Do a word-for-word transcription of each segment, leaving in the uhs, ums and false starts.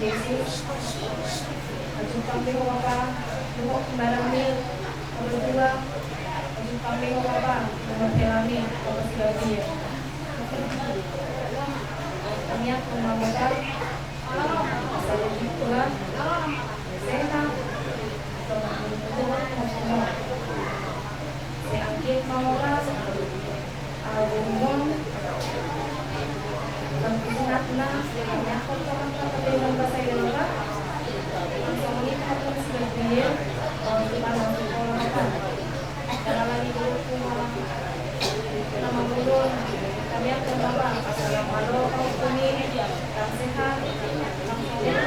Yesus, ajumpang be ho Bapa, dohot barang ni, orang tua, ajumpang be ho Bapa, dohot hela ni, Bapa si Gabriel. Kami akan mengubah, asal tua, sehat, dohot semua. Seangkin mauras, Agung, dan sunatna, hanya kau tolong kata dengan bahasa Eropa, langsung ini kata sudah dia, kalau kita langsung kalau apa, karena lagi dulu cuma nama dulu, kami akan bapak, kalau kau ini, dan sehat, langsung ini ya.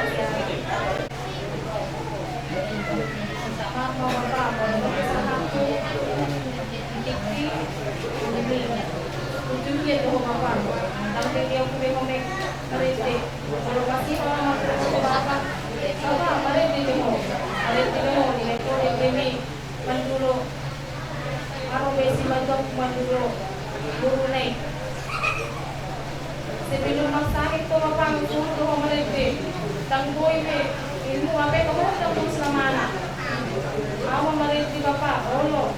Manduro. Aro be si Mantok Manduro. Guru nai. Sebelum marsahit ho Bapa, suhut do ho marende. Ndang boi be. Ilmu ape do ho ndang boi selamana. Au ma marende Bapa, olo.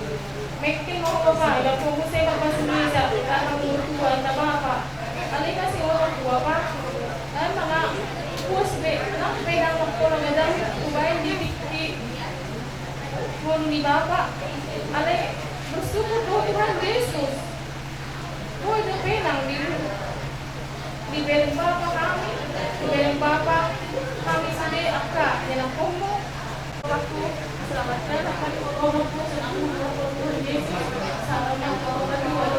Mekeng ho Bapa, ila ko muse Bapa sinisa, ila ko mutua, ila Bapa. Alai kasi orang tua Bapa. Nai mana puas be, nang pe nang pola gadang, kubaen di tikki. Ngolu ni Bapa, alai bersyukur do Tuhan Yesus. Boi do pe nang di, dibereng Bapa hami, dibereng Bapa hami sude angka ianakhonmu. Waktu selamatkan hami, Tuhan Yesus, selamat Tuhan Yesus, selamat Tuhan Yesus,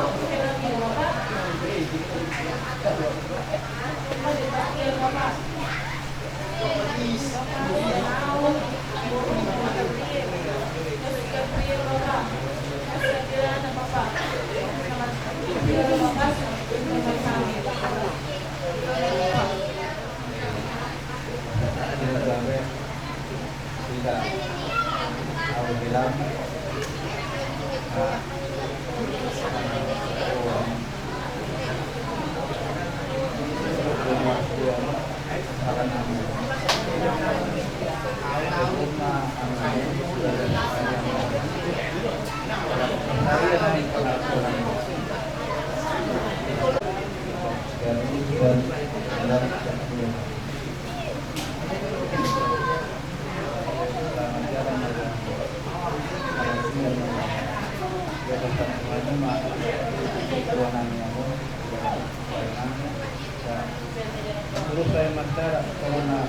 selamat Tuhan Yesus. Terus saya masyarakat corona.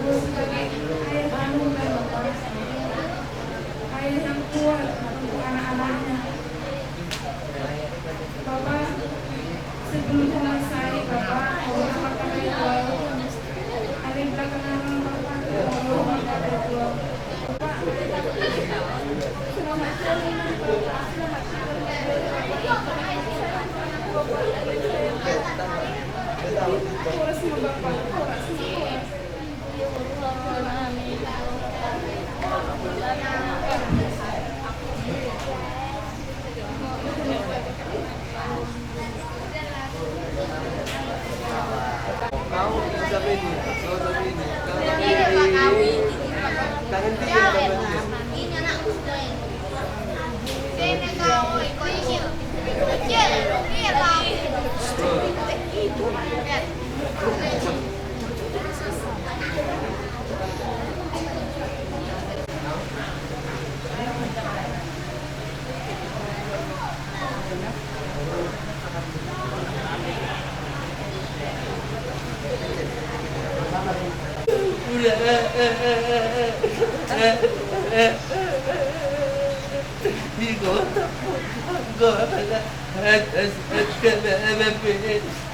Terus sebagai ayah kandung dan bapak, ayah yang kuat untuk anak-anaknya. Bapak, sebelum selesai, Bapak, Allah makan ritual. Ada belakangan, Bapak, Allah makan ritual. Bapak, selamat siang, Bapak. Selamat siang, Bapak. Horas ma, Bapak. Horas ma, horas.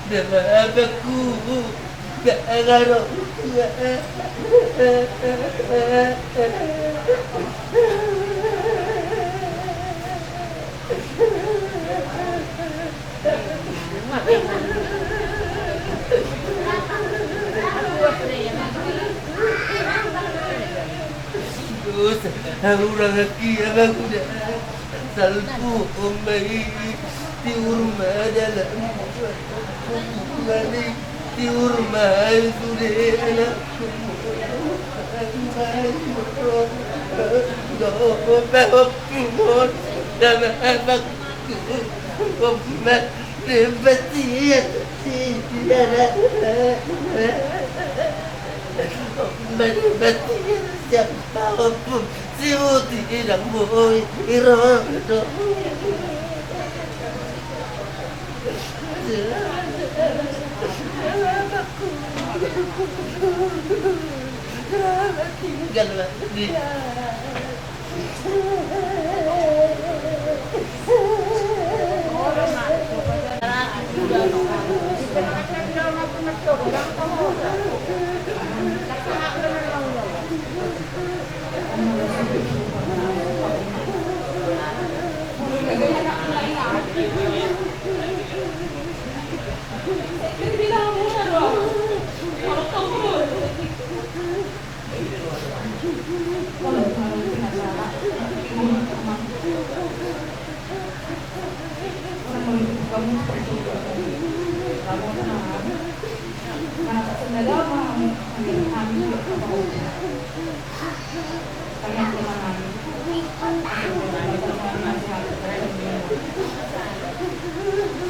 Bapakku, gak ada. Dosa, hurang aki abang uda. Salpu ombai tiur ma dalam mani tiur ma sude anak. Dope hopimon dama abangku. Ombai. Tinggal dia.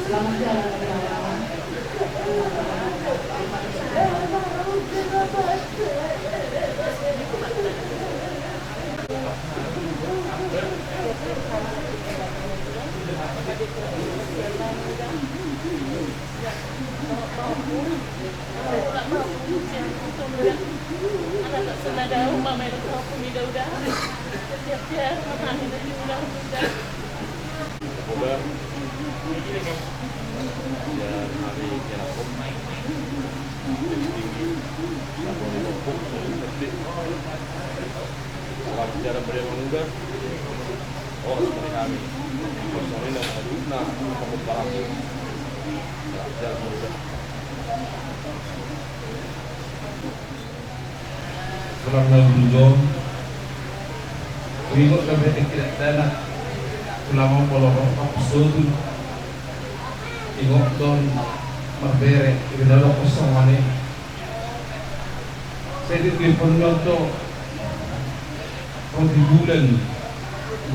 Selamat jalan, teman-teman. Anak tak senada rumah main kau pun tidak udah. Setiap dia rumah kami dan diulang udah. Udah. Ya, hari kira pun. Tinggi. Selamat jalan beri muda. Oh, seperti kami. Personil yang satu, nah, kamu barang. Selamat jalan beri muda. Tulang na burju on. Ingot gabe tingki dakdanak. Tulang on molo ro, sotu. Ingot do on marbere, ibana do kosong mane. Sai di, di pondok do. Roti bulan.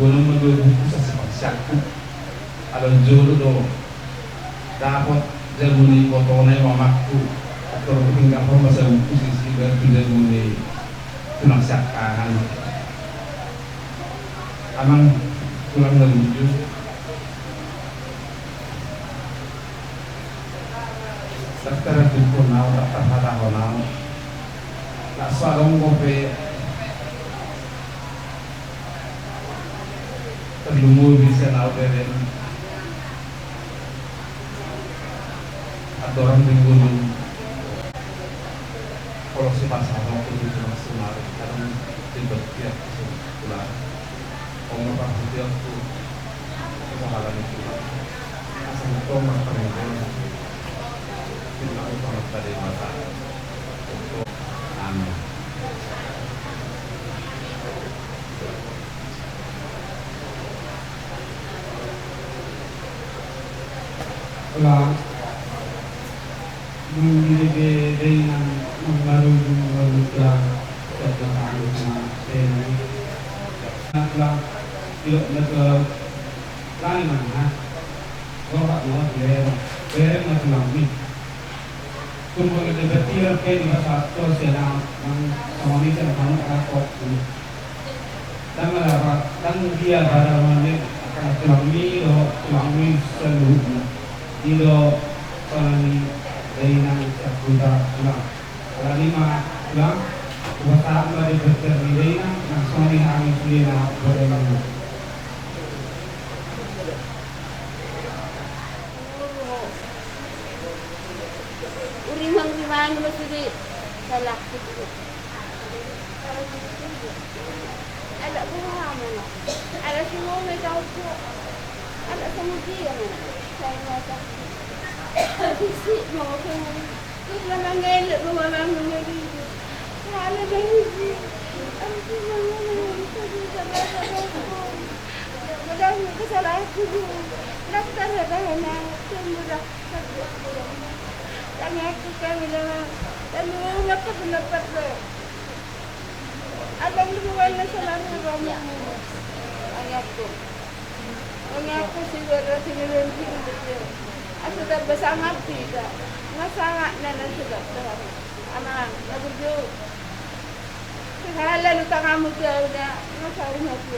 Bulan ma dua buku sasi parsakku. Alai jolo do dapot jabu ni ibotona i ma amangku. Tor hingga hon ma sabuku sisi baru tu jabu ni tulang siangkangan. Amang tulang na burju. Tartarajungkon au, tartarhatahon au. Nasa adong dope tarlumobi sian au berem. Andorang di gunung. Kalau si pasar waktu itu masih menarik, kadang tiba tiap pulang. Om apa setiap tu kesalahan itu. Asal itu marparindahan. Kita utama tadi mata. Amin. Ulang. Manguligi dainang, manguligi manguligi. Ulang. Ilo na tu laut. Lani mangan. Gorok ma tu lero. Bereng ma tulangmi. Tung molo dibaen pe dipasahat sian ahu, nang songon i sian hamu anak pokku. Ndang ada apa, ndang dia pada mangani, angka na tulangmi dohot tulangmi saluhutna. I do songon i dainang sahuta tulang. Alani ma tulang, hupasahat ma di berter ni dainang, nang songon i hami sude na bereng. Rimang-rimang ma sude. Salahku tu. Ala boha ma na. Ala si mona tahu ko. Ala samudia ma na. Saya mata. Sisi mau ke mana. Terus memang ngelak mau memang mengelindu. Ala dari si. Aku mau mengelindu. Sabar, sabar, sabar. Mudah-mudahan kesalahanku. Daftar ya, tahu na. Tunggu dah. Tangiangku kami dengan dan mengapa pendapat lo? Abang dulu wala salam romo. Tangiangku. Tangiangku si wala si nilai si nilai. Asa tak bersangat tidak. Nggak sangat nana sudah Tuhan. Amang, lagu jauh. Sahali lalu tanganmu tu au da, masa rumah tu.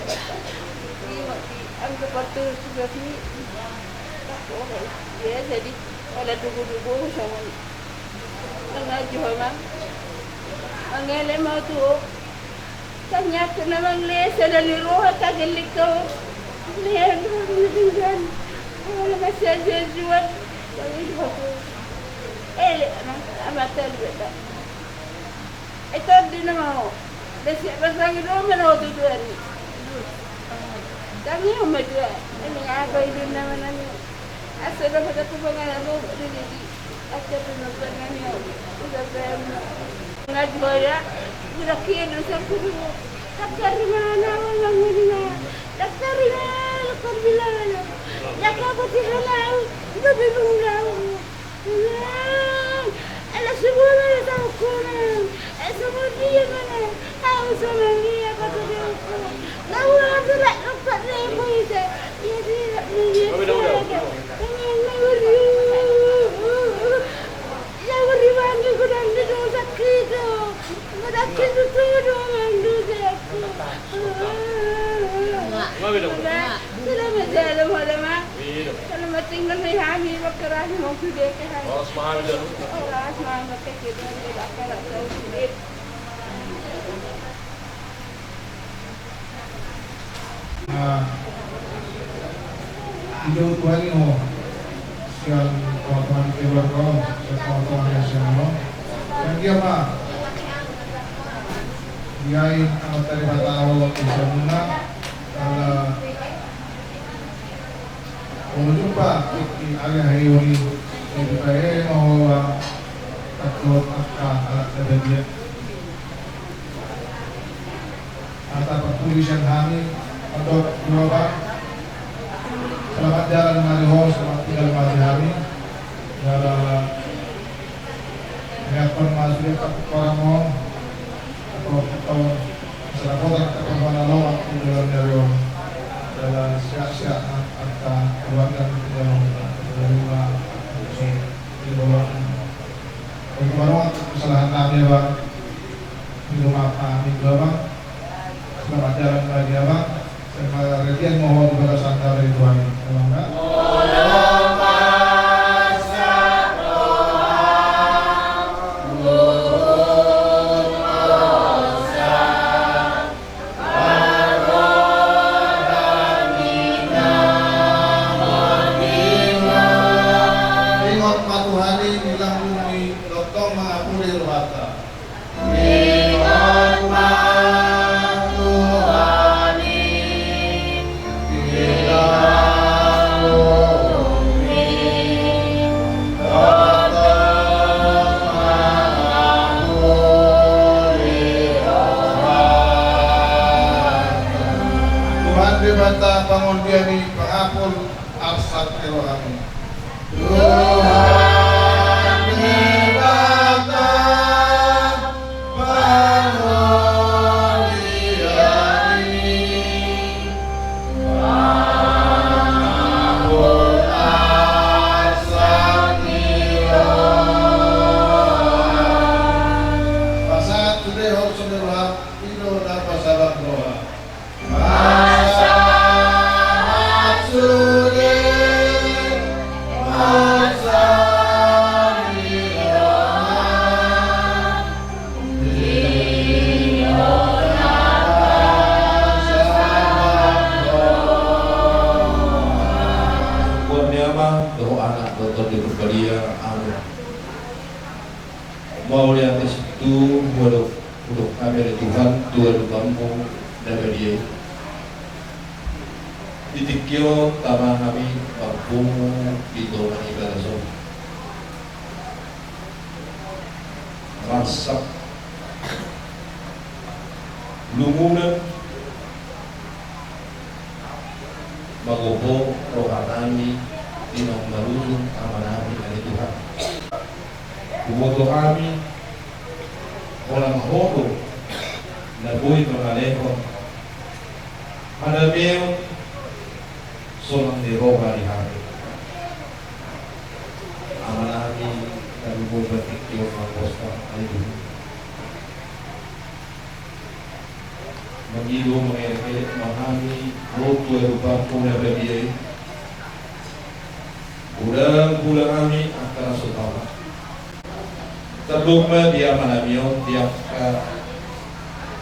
Di waktu anggo portu sudah ni. Ya, jadi, ala dugu-dugu songon. Mangaji ho ma. Mangele ma tu. Tangiangku na manglesa dari roha tagelik kau. Lihat dulu dengan. Kalau masih ada jual, bagi ho. Elek, amang, amang, terlibat. Ai tondi nama ho. Dasi pasangi do mana ho tu dua ni. Tangi ho ma dua. Ini apa ini nama nami. Asa dapat aku panganan lo di di. Asa tu nonton nami ho. Udah bayar. Nggak dua ya. Udah kian dosa kudu. Daktari mana orang ini na. Daktari mana dokter bilang mana. Jaga putih halau. Udah bingung lau. Ala semua mana tahu kurang. Eh, semua dia mana. Tahu sama dia kata dia hukum. Tahu apa lah tempat dia apa itu. Dia dia nak melihat dia. Ini yang mau dia. Yang beriman juga dan dia sakit tu. Selamat jalan, Madama. Selamat tinggal ni hami, berkerahi mau sudah ke hami. Horas ma hami jalu. Horas ma hami, berkerahi mau sudah. Nah, itu Tuhan ini mau. Sian tonga-tonga ni keluarga on, sian tonga-tonga ni sian on. Sian dia ma. Dia i amat dari patau di sana. Karena mau jumpa di area ini. Jadi saya mau takut angka alat kebencian. Asa parpudi sian hami, mandok tu ho ba. Selamat jalan ma di ho, selamat tinggal ma di hami. Jala niaphon ma sude angka pomparan on. Atau atau selapotan angka pomparan on di dalam jari on. Jala sehat-sehat ma angka keluarga di dalam. Jala ma di bawah. Untuk baru kesalahan kami ya Bang. Minta maaf kami juga Bang. Selamat jalan lagi ya Bang. Selamat rezeki mohon kepada sandal dari Tuhan. Ya Bang, ya. Ingot ma Tuhan i di lambung ni tongtong mangapuli rohanta. Ingot ma Tuhan i di lambung ni tongtong mangapuli rohanta. Tuhan Debata pangondian i pangapul arsak ni rohami. Tuhan Debata pangondian i pangapul arsak ni rohami. Pasahat sude holso ni roham, i do na pasahat roha. Pasahat sude holso ni roha. Di roha ni Ama, dohot Anak, dohot Tondi Porbadia. Amin. Mauliate situtu hudok, hudok hami ale Tuhan tu adopanMu na badia i. Di tingki on tama hami marpungu di tonga ni bagas on. Marsak lunguna magopo rohanami di na marujung amanami ale Tuhan. Huboto hami holan Ho do na boi mangalehon hadameon sonang ni roha di hami. Amanami, na boi batik tio maposta ale Tuhan. Mangido mangelek-elek ma hami ro tu adopanMu na badia i. Godang hula hami angka na so tama. Tardok ma di amanami on di angka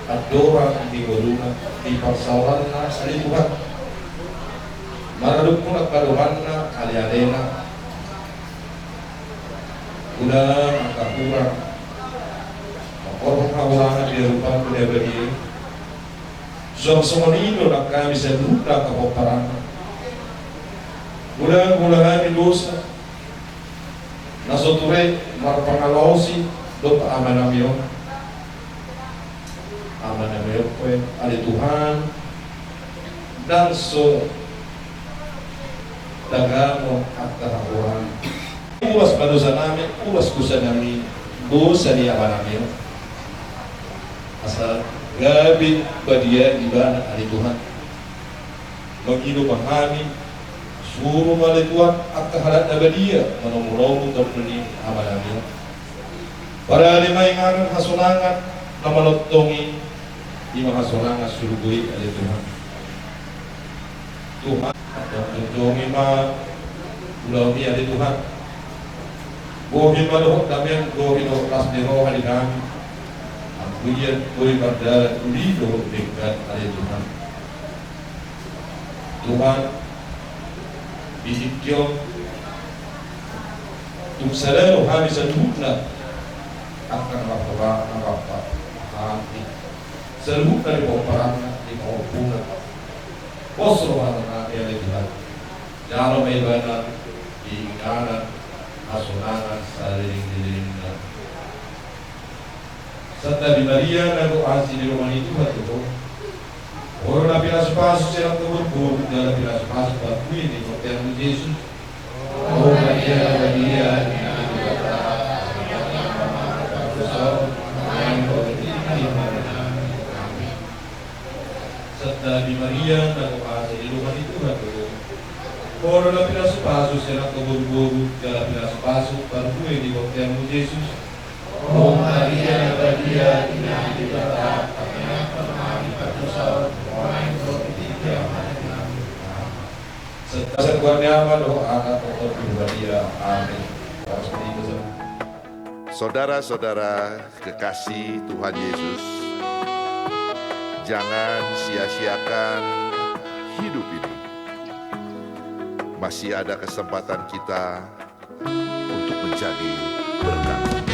andorang di ngoluna di parsaoranna ale Tuhan. Maradophon angka donganna, ale-alena. Godang angka hurang, mangkorhon hahurangan di adopanMu na badia i. Suang songon i do nang hami saluhutna angka pomparanna. Godang hula hami dosa na so ture marpangalaosi dohot amanami on. Amanami on pe ale Tuhan, ndang so tagamon angka hahurangan. Ulos ma dosanami, ulos dosanami, dosa ni amanami on. Asa gabe badia ibana ale Tuhan. Mangido ma hami, suru ma ale Tuhan angka halak na badia manomunomu tondi ni amanami on. Parade ma inganan hasonangan na malotong i, i ma hasonangan surgo i ale Tuhan. Tuhan, jongjong i ma ulaon i ale Tuhan. Bohi ma dohot damean, bohi dohot las ni roha di hami. Anggo ia boi mardalan uli dohot denggan ale Tuhan. Tuhan, di tingki on tung sada do hami saluhutna angka na marhobas, na marhobas hami saluhutna di pomparanna, di pahompunan. Pos rohana ale Tuhan. Jalo ma ibana di inganan hasonangan saleleng-lelengna. Santabi Maria, na gok asi di roha ni Tuhan tu ho. Ho do na pinasupasu sian angka boruboru, jala pinasupasu parbue ni borteanmu Jesus. O Maria na badia, ina ni Debata, Santabi Maria, na gok asi di roha ni Tuhan tu ho. Ho do na pinasupasu sian angka boruboru, jala pinasupasu parbue ni borteanmu Jesus. O Maria na badia, ina ni Debata, tangianghon hami pardosa on, nuaeng dohot di tingki ampehon nami. Amen. Santabi Maria, Ama dohot Anak dohot Tondi Porbadia. Amen. Saudara-saudara kekasih Tuhan Yesus, jangan sia-siakan hidup ini. Masih ada kesempatan kita untuk menjadi berkat.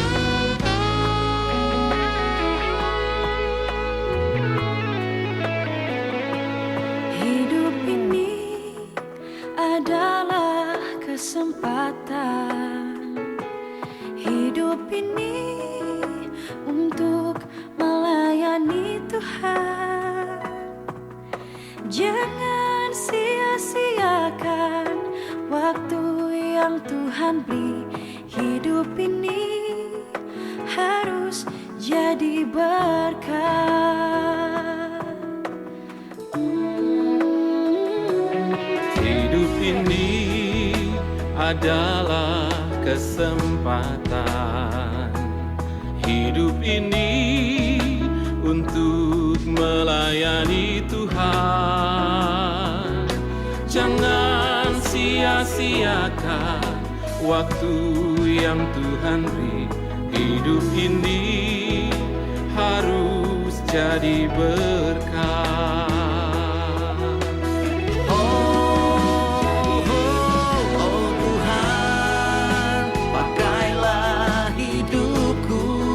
Hidup ini adalah kesempatan. Hidup ini untuk melayani Tuhan. Jangan sia-siakan waktu yang Tuhan beri. Hidup ini harus jadi berkat. Hidup ini adalah kesempatan. Hidup ini untuk melayani Tuhan. Jangan sia-siakan waktu yang Tuhan beri. Hidup ini harus jadi berkat. Oh, oh, oh Tuhan, pakailah hidupku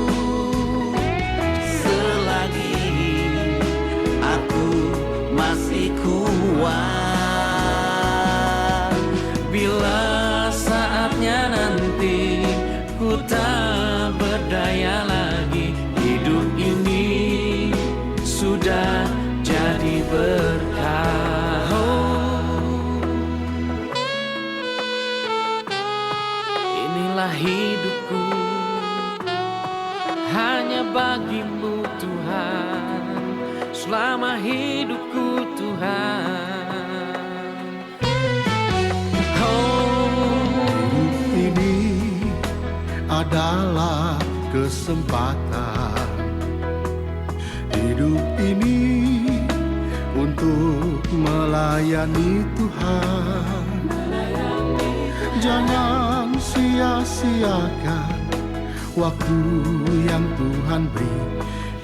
Hanya bagi-Mu, Tuhan, selama hidupku, Tuhan. Oh. Hidup ini adalah kesempatan. Hidup ini untuk melayani Tuhan. Jangan sia-siakan waktu yang Tuhan beri.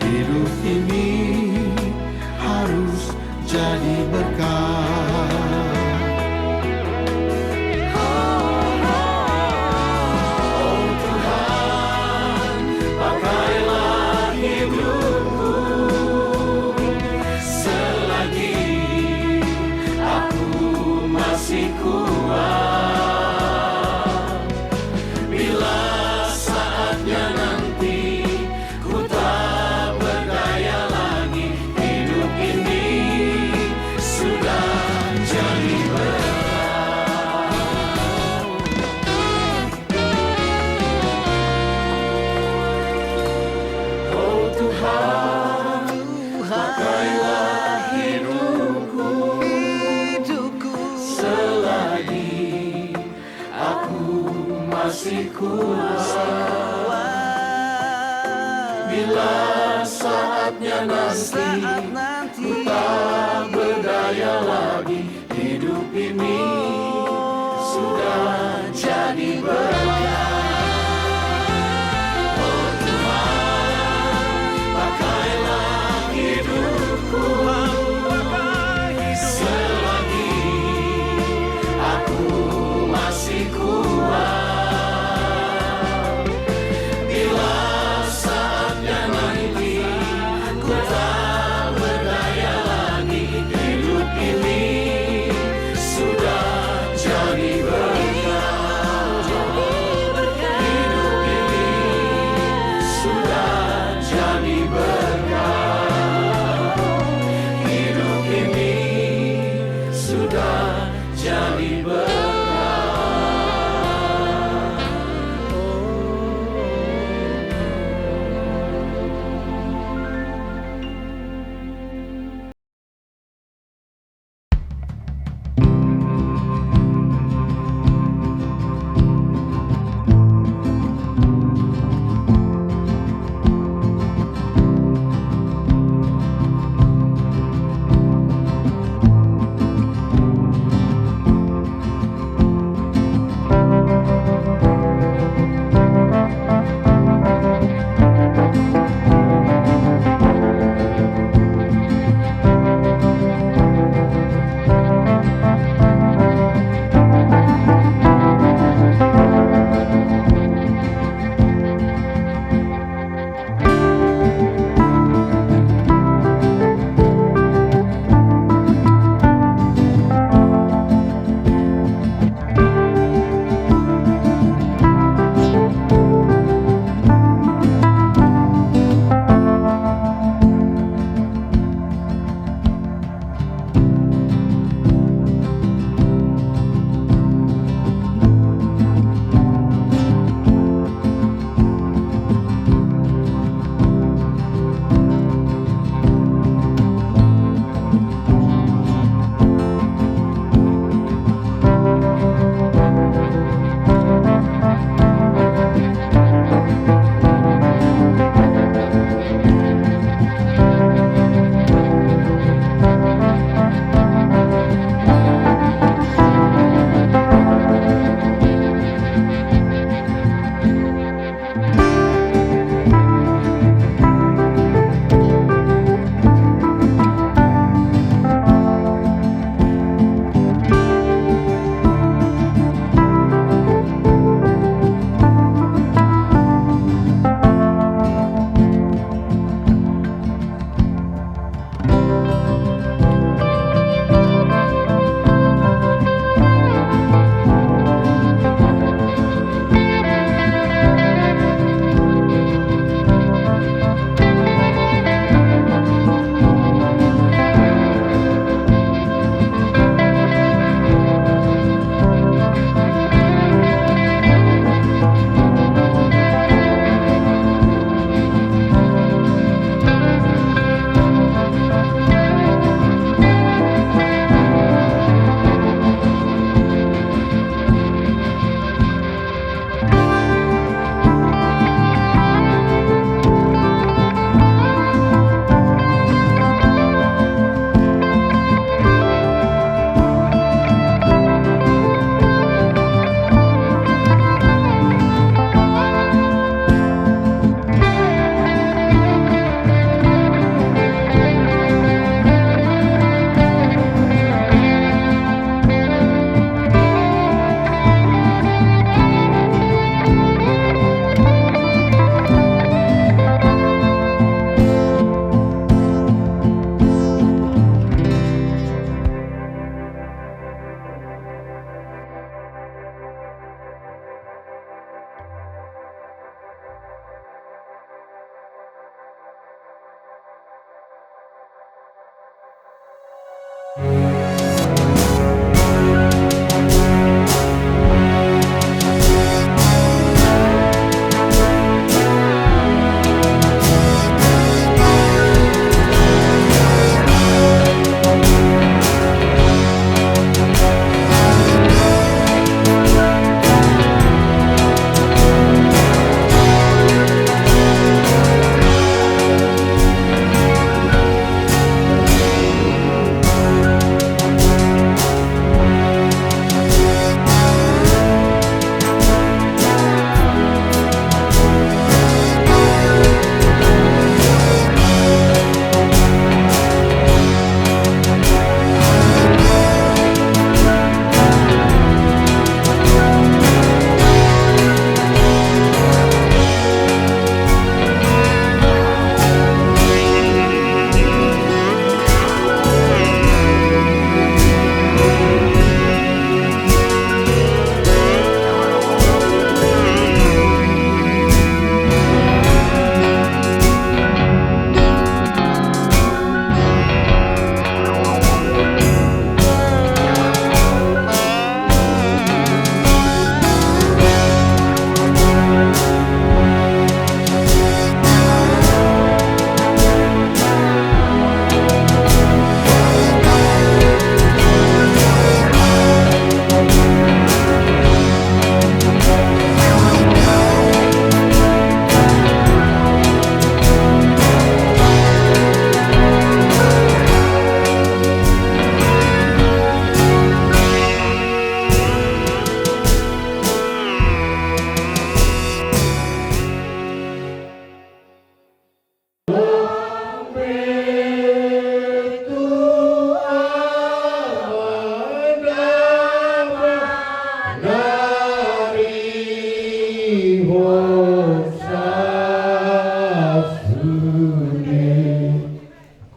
Hidup ini harus jadi berkat. Oh Tuhan, pakailah hidupku selagi aku masih kuat. Bila saatnya nanti ku tak berdaya lagi, hidup ini sudah jadi berat. Oh Tuhan, pakailah hidupku selagi aku masih kuat. Bila saatnya nanti ku tak berdaya lagi, hidup ini sudah jadi berat. Oh Tuhan, pakailah hidupku selagi aku masih kuat. Bila saatnya nanti ku tak berdaya lagi, hidup ini sudah jadi berkat.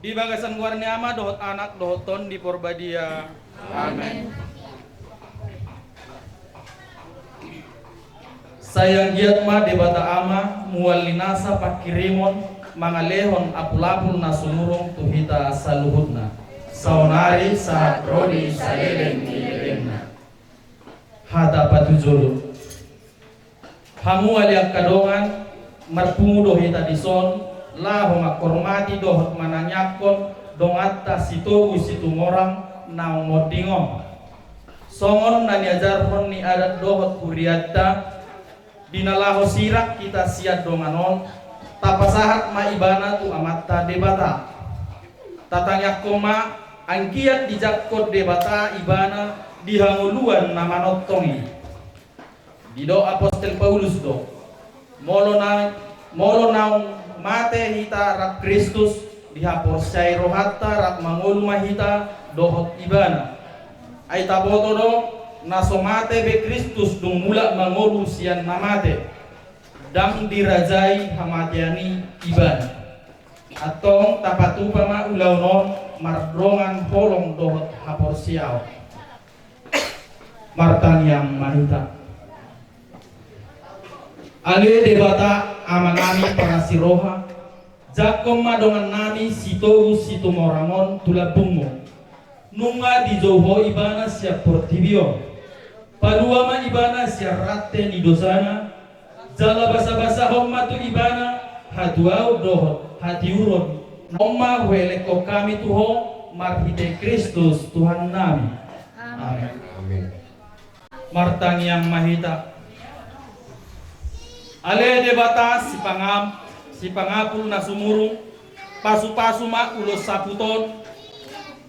Di bagasan goar ni Ama dohot Anak dohot Tondi Porbadia. Amen. Sai anggiat ma Debata Ama mual ni nasa pangkirimon mangalehon apulapul na sumurung tu hita saluhutna, saonari sahat ro di saleleng ni lelengna. Hata patujolo. Hamu ale angka dongan, marpungu do hita dison laho manghormati dohot manangiangkon donganta si Togu Situmorang naung monding on. Songon na niajarhon ni adat dohot hurianta, di na laho sirang hita sian dongan on, tapasahat ma ibana tu Amanta Debata. Tatangiangkon ma anggiat dijangkon Debata ibana di hangoluan na manongtong i. Didok apostel Paulus do: Molo na, molo naung mate hita rap Kristus, dihaporseai rohanta rap mangolu ma hita dohot ibana. Ai taboto do, na so mate be Kristus dung mulak mangolu sian na mate, ndang dirajai hamatean i ibana. Antong tapatupa ma ulaon on mardongan holong dohot haporseaon. Martangiang ma hita. Ale Debata Amanami parasi roha, jangkon ma dongannami si Togu Situmorang on tu lambungmu. Nunga dijou Ho ibana sian portibi on. Palua ma ibana sian rante ni dosana, jala basabasahon ma tu ibana hatuaon dohot hatiuron. On ma huelekhon hami tu Ho marhite Kristus Tuhannami. Amen. Amen. Martangiang ma hita. Ale Debata sipangam-, sipangapul na sumurung, pasupasu ma ulos saput on,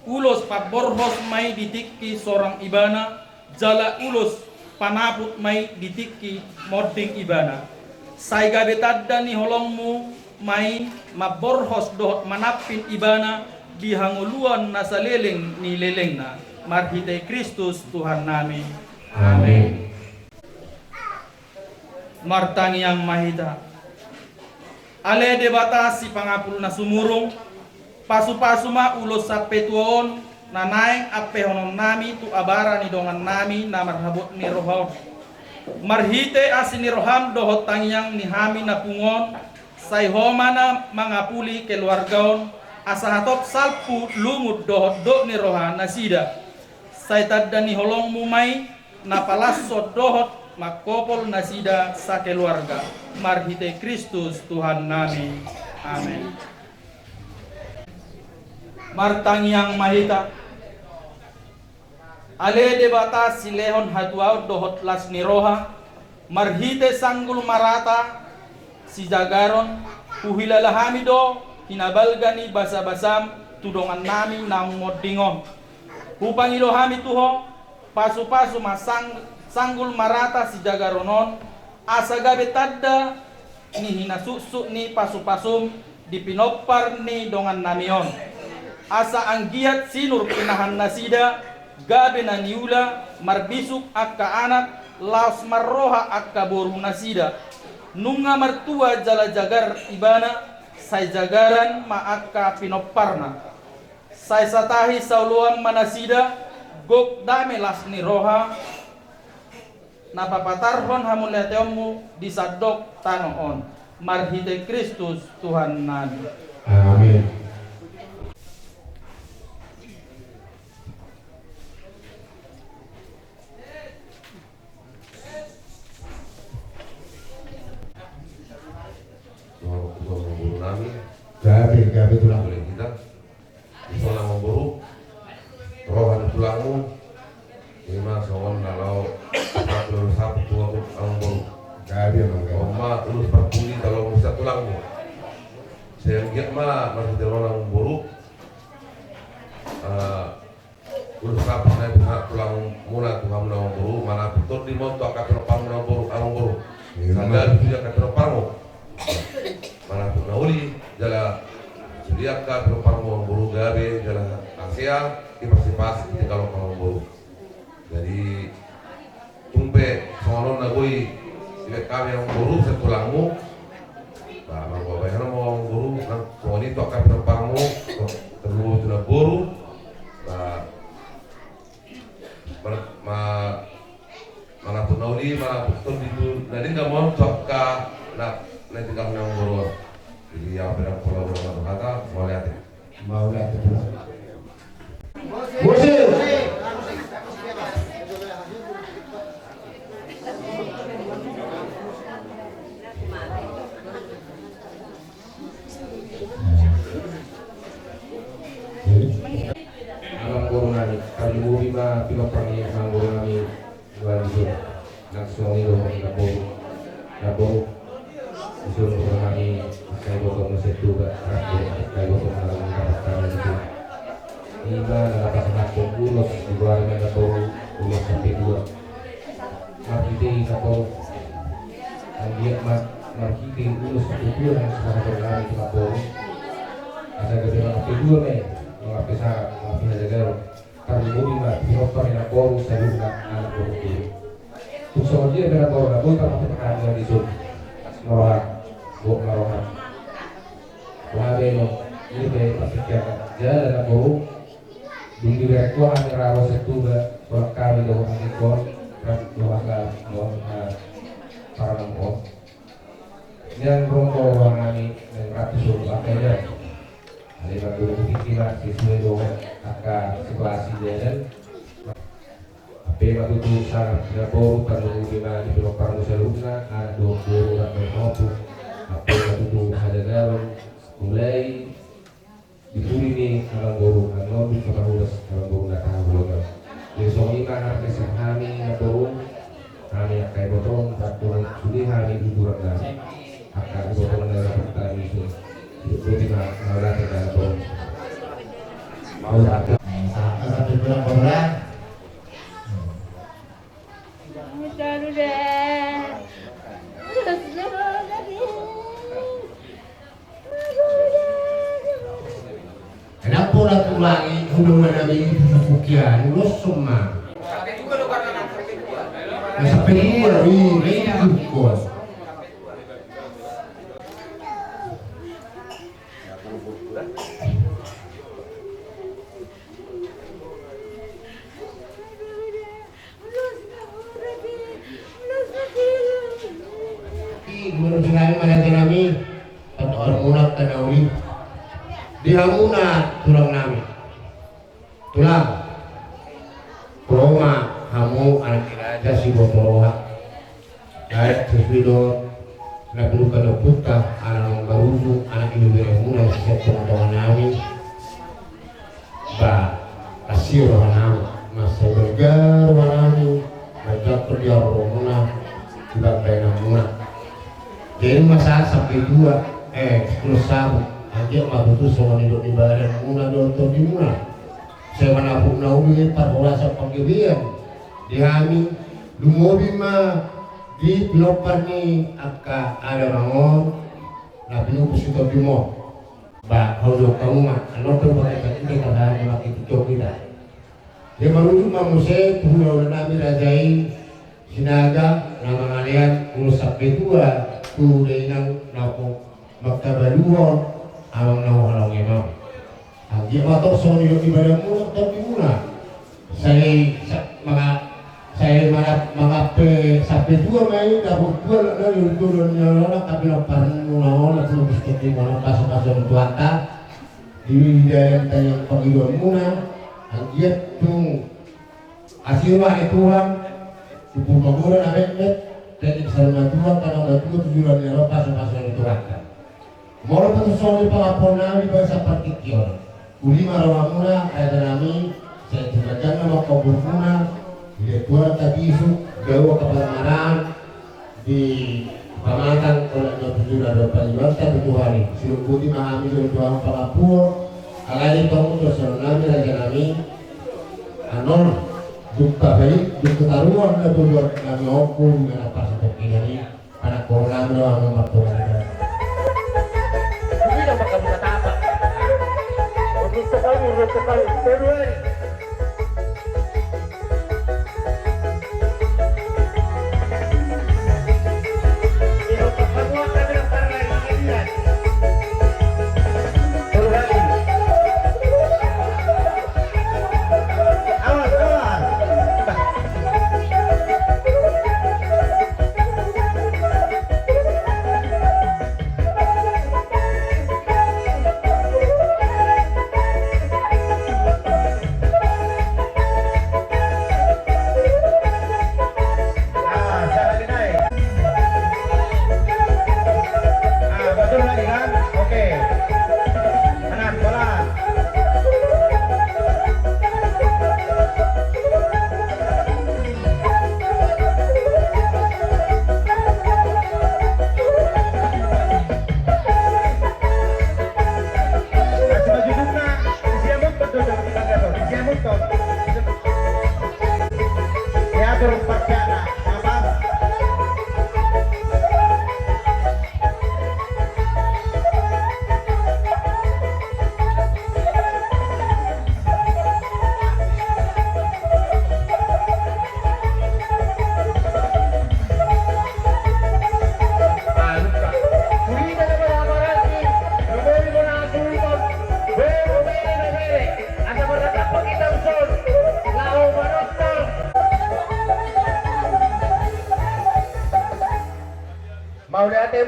ulos pamborhos ma i di tingki sorang ibana, jala ulos panaput ma i di tingki monding ibana. Sai gabe tanda ni holongmu ma i mamborhos dohot manampin ibana di hangoluan na saleleng ni lelengna, marhite Kristus Tuhannami. Amen. Martangiang ma hita. Ale Debata sipangapul na sumurung, pasupasu ma ulos sampetua on na naeng ampehononnami tu abara ni dongannami na marhabot ni roha on. Marhite asi ni roham dohot tangiang ni hami na pungu on, sai Ho ma na mangapuli keluarga on, asa hatop salpu lungun dohot dok ni roha nasida. Sai tanda ni holongmu ma i na palashon dohot mangkopol nasida sakeluarga, marhite Kristus Tuhannami. Amen. Martangiang ma hita. Ale Debata silehon hatuaon dohot las ni roha, marhite sanggul marata sijagaron, huhilala hami do hinabalga ni basabasam tu dongannami naung monding on. Hupangido hami tu Ho, pasupasu ma sang-, sanggul marata sijagaron on, asa gabe tanda ni hinasuksuk ni pasupasum di pinompar ni dongannami on. Asa anggiat sinur pinahan nasida, gabe na niula, marbisuk angka anak, laos marroha angka boru nasida. Nunga martua jala jagar ibana, sai jagaran ma angka pinomparna. Sai satahi saoloan ma nasida, gok dame las ni roha, na papatarhon hamuliateonmu di sandok tano on, marhite Kristus Tuhannami. Amen. Tuhan, Tuhan, Tuhan nami. Gabe, gabe, Tuhan. Boleh kita. Di sana amangboru, roha ni tulangmu, ima songon na laho, satu lalu sapu tua tu amangboru. Gabe, amang, gabe. Oma, ulos parpudi, talo musa tulangmu. Sai anggiat ma, marhite roha ni amangboru. Eh, ulos sapu na ipisa tulangmuna tu hamu na amangboru, manaput tondi ma on tu angka pinomparmu na amangboru, amangboru. Ima. Sandal tu angka pinomparmu. Manaput na uli, jala sude angka pinomparmu amangboru gabe, jala hasea, ipasipas, tinggalhon amangboru. Jadi, tung pe, songon on na boi, dibaen Hami amangboru, sian tulangmu. Ba, marboa bahen ma amangboru, nang songon i tu angka pinomparmu, tu, tu namboru. Ba, mar-, ma-, manaput na uli, manaput tondi tu na denggan ma on tu angka na, na denggan ni amangboru on. Jadi, au pe ndang pola ulang hata, mauliate. Mauliate, tulang. Bosi. Amangboru nami, tarlumobi ma pinompar ni amangboru nami. Nang songon i do, namboru. Namboru. Dison do hami, angka iboto muse tu ba, angka iboto na laho mangkatai hami dison. Ima na laho pasahathon ulos, digoari ma namboru ulos sampe dua. Marhite i namboru. Anggiat ma, marhite ulos sampe dua na sipasahaton nami tu namboru. Asa gabe mangampe dua ma i, mangampe sara, mangampe hajagaron. Tarlumobi ma pinompar ni namboru saluhutna anak boru. Tung songon dia pe namboru na boi tarpatupa hami dison. Maroha, boi maroha. Boha be on, i pe partingkian jala namboru. Dung dibereng Tuhan hami ra ro sian Tuba, holan hami dohot anggi on, rap dohot angka on, ah, parangan on. Nian rongko roha nami, nian ratu suru angka i. Alai mandok tingki ma sesuai dohot angka situasi jalan. Ampe ma tutu sangap ni namboru, tarlumobi ma di pinomparmu saluhutna, anak dohot boru rap dohot ompu. Ampe ma tutu hajagaron, mulai di pudi ni amangboru, annon dung pahuras amangboru na tahu loga. Jadi songon i ma na sian hami namboru, hami angka ibotom, rap dohot sude hami uturan nami. Angka ibotom na rap hami sude. Jadi boti ma, mauliate namboru. Mauliate. Sangap satu bulan pemuda. Kenapa orang tulangi, udah mana ini, bukan, ulos semua. Nah, sampai dua, ini, ini bukan. Menurut nami, mana nami, empat orang munak kena uli. Di hamuna tulang nami. Tulang. Roma hamu anak raja si boto roha. Baik, sesuai do na beruka do puta, anak nang baruju, anak ibu beremuna, setiap teman-teman nami. Ba, kasih roha nami, masa berga roha nami, baca kerja roha muna, di bangkai namuna. Jadi masa sampai dua, eh, sepuluh sabu, anggiat ma tutu songon i do di badan muna, do di muna. Sai manapuk na uli parhorasan panggabean di hami, lumobi ma di pinompar ni angka adat on, na pinupus i tondi on. Ba, hau do hamu ma, annon pe pakai pakai pakai pakai pakai pakai. Dia marujuk ma muse tu hulahula nami raja i, Sinaga na mangalean ulos sampe tua tu dainang na mangkabaluhon amang na huhalongi ma. Anggiat ma tor songon i do di badanmuna, di tondimuna. Sai sa-, manga-, sai manga-, mangampe sampe tua ma i, dapot tua, na, na, na, na, na, na, tapi na parmuna on, na, na, na, na, na, pasupasu ni Tuhanta. Di dalam tayang pangidoanmuna, anggiat tung asi roha ni Tuhan, umur magodang na metmet, teknik saur matua, tano matua, tu joloan ni roha, pasupasu ni Tuhanta. Molo pe tung songon i pangampuon nami di bagasan partingkian on. Uli ma rohamuna, raja nami, sai tung ganjang ma umurmuna, di dua puluh tapisu, dao kapal maraan, di pamatang, olo na tutu na dohot pangidoanta tu Tuhan i. Silumbuti ma hami jolo tu Tuhan pangampuon. Alai tong tu songon nami raja nami. Annon, dung tabaen, dung tataruhon na tujuan nami ompung, na pasatongkinan i. Anak boru nami do, annon martonggo. Ini nama kamu kata apa? Untuk sekali, untuk sekali. Kedua.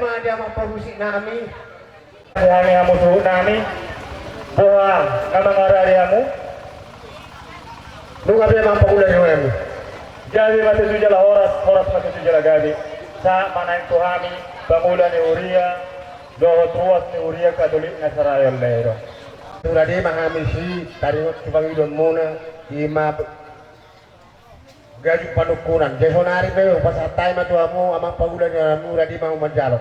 Dia amang pamusik nami. Hami hamu suhut nami. Boha na mangarade hamu? Nunga be amang pangula ni hami. Gabe ma tutu jala horas, horas ma tutu jala gabe. Sahat ma naeng tu hami pangula ni huria dohot ruas ni huria Katolik na sarayon ledong. Rade ma hami sitaringot tu pangidoanmuna, ima gajut panungkunan. Jadi sonari pe hupasahat hami ma tu hamu amang pangula ni hami, rade ma hamu manjalo.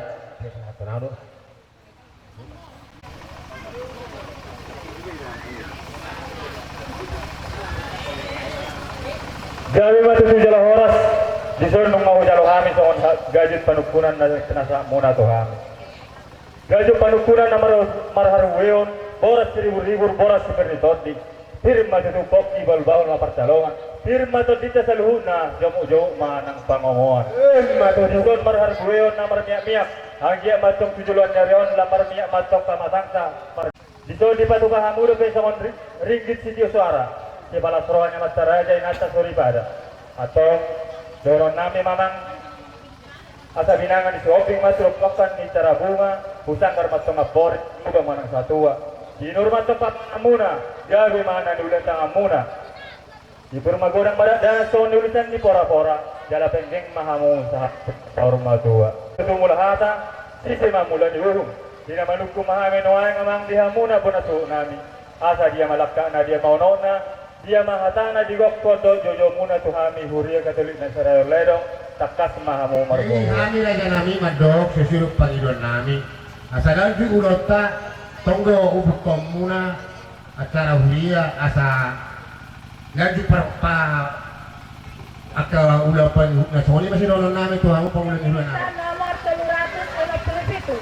Gabe ma tutu jala horas. Dison nunga hujalo hami songon ha-, gajut panungkunan na, na sahatmuna tu hami. Gajut panungkunan na mar-, marharueon, boras siribur-ribur, boras sipir ni tondi. Pir ma tutu pongki, bahul-bahul ma parjaloan. Pir ma tondinta saluhutna, jomuk-jomuk ma nang pangomoan. Ima tutu. Dison marharueon na marmiak-miak. Anggiat ma antong tu joloan ni ari on lam marmiak ma antong hamatangta. Mar-, dison dipatupa hamu dope songon ri-, ringgit sitio soara, sipalas roha ni amanta raja, inanta soripada. Antong dohonon nami ma amang, asa binanga ni Sihombing ma tu rompang ni Tarabunga, husanggar ma antong amporik, lubang ma nang satua. Sinur ma antong panganmuna, gabe ma na niula ni tanganmuna. Sipir magodang ma dakdanak songon ni ulisan ni pora-pora, jala penggeng ma hamu sahat saur matua. Tutu mula hata, sise ma mula ni uhum. Di na manungkun ma hami nuaeng amang di hamuna bona suhut nami. Asa dia ma langkatna, dia ma unokna, dia ma hatana di gokhon dohot joujoumuna tu hami huria Katolik na sarayon ledong, tangkas ma hamu marbohua. Jadi hami raja nami mandok sesuai pangidoan nami. Asa ganjang ulaonta, tong do hubukaonmuna acara huria asa lanjut par-, pa-, angka ulaon pangihuthon na songon i ma sidohonon nami tu hamu pangula ni huria nami. Nomor tolu ratus onom pulu pitu.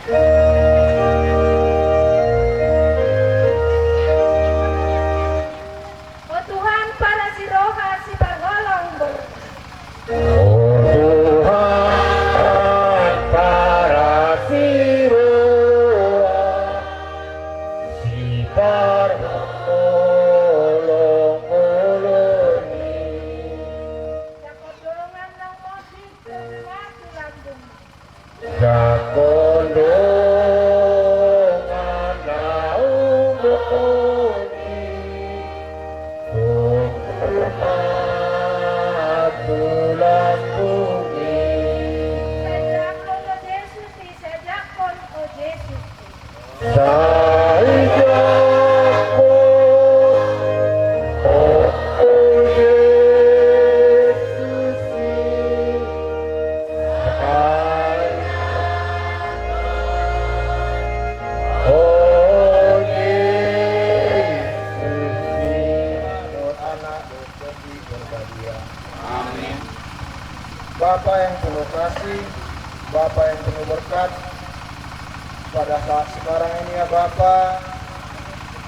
O Tuhan, parasi roha, siparholong boru. O Tuhan, parasi roha, siparholong boru. Jangkon dongan na umodi, jangkon dongan na umodi. Jangkon dongan na umodi, tungkol ma tulang bumi. Sai jangkon o Jesus i, sai jangkon o Jesus i. Sai jangkon o Jesus i. Sai jangkon o Jesus i. Dohot Anak, dohot Tondi Porbadia. Amin. Bapa yang penuh kasih, Bapa yang penuh berkat, pada saat sekarang ini ya Bapa,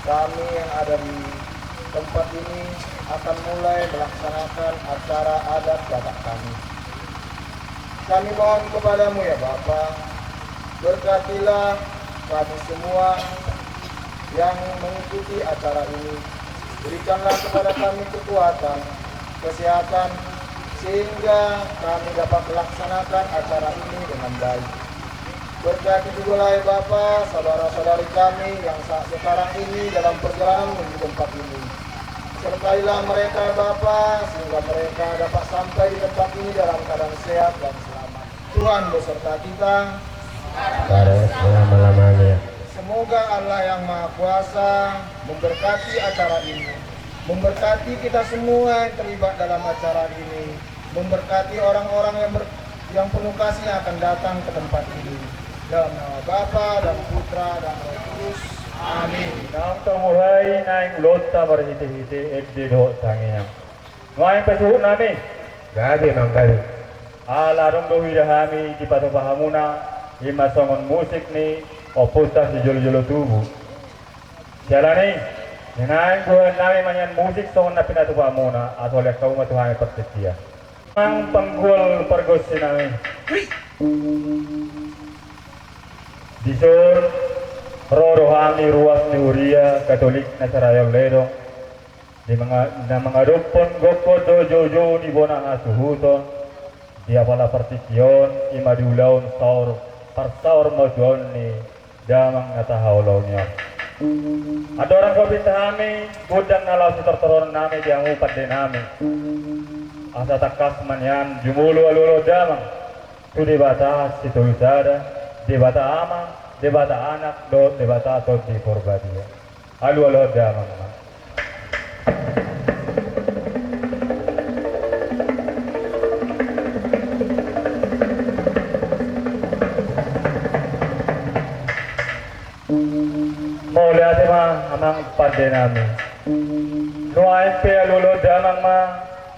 kami yang ada di tempat ini akan mulai melaksanakan acara adat Batak kami. Kami mohon kepada-Mu ya Bapa, berkatilah kami semua yang mengikuti acara ini. Berikanlah kepada kami kekuatan, kesehatan, sehingga kami dapat melaksanakan acara ini dengan baik. Berkati jugalah ya Bapa, saudara-saudari kami yang saat sekarang ini dalam perjalanan menuju tempat ini. Sertailah mereka ya Bapa, sehingga mereka dapat sampai di tempat ini dalam keadaan sehat dan selamat. Tuhan beserta kita. Pada selama-lamanya. Semoga Allah yang Maha Kuasa memberkati acara ini, memberkati kita semua yang terlibat dalam acara ini, memberkati orang-orang yang ber-, yang penuh kasih yang akan datang ke tempat ini. Dalam nama Bapa dan Putra dan Roh Kudus. Amin. Naung tarbuhai naeng ulaonta marhite-hite ende dohot tangiang. Nuaeng pe suhut nami. Gabe ma gabe. Ala adong do huida hami dipatupa hamuna, ima songon musik ni ompunta sijolo-jolo tubu. Siala ni i, nuaeng buhaan nami ma nian musik songon na pinatupa hamuna, asa hulean hamu ma tu hami partingkian. Amang panggual pargonsi nami. Dison, ro do hami ruas ni huria Katolik na sarayon ledong. Di manga-, na mangadophon gokhon dohot joujou ni bona hasuhuton, di apala partingki on, ima di ulaon saur Parsaor ma tu ahu ni damang na tahaholongi on. Andorang so pinta hami, gondang na laho sitortoron nami di hamu pande nami. Asa tangkas ma nian jumolo alualuhon damang tu Debata Sitolusada, Debata Ama, Debata Anak, dohot Debata Tondi Porbadia. Alualuhon damang ma. Mauliate ma amang pande nami. Nuaeng pe alualuhon damang ma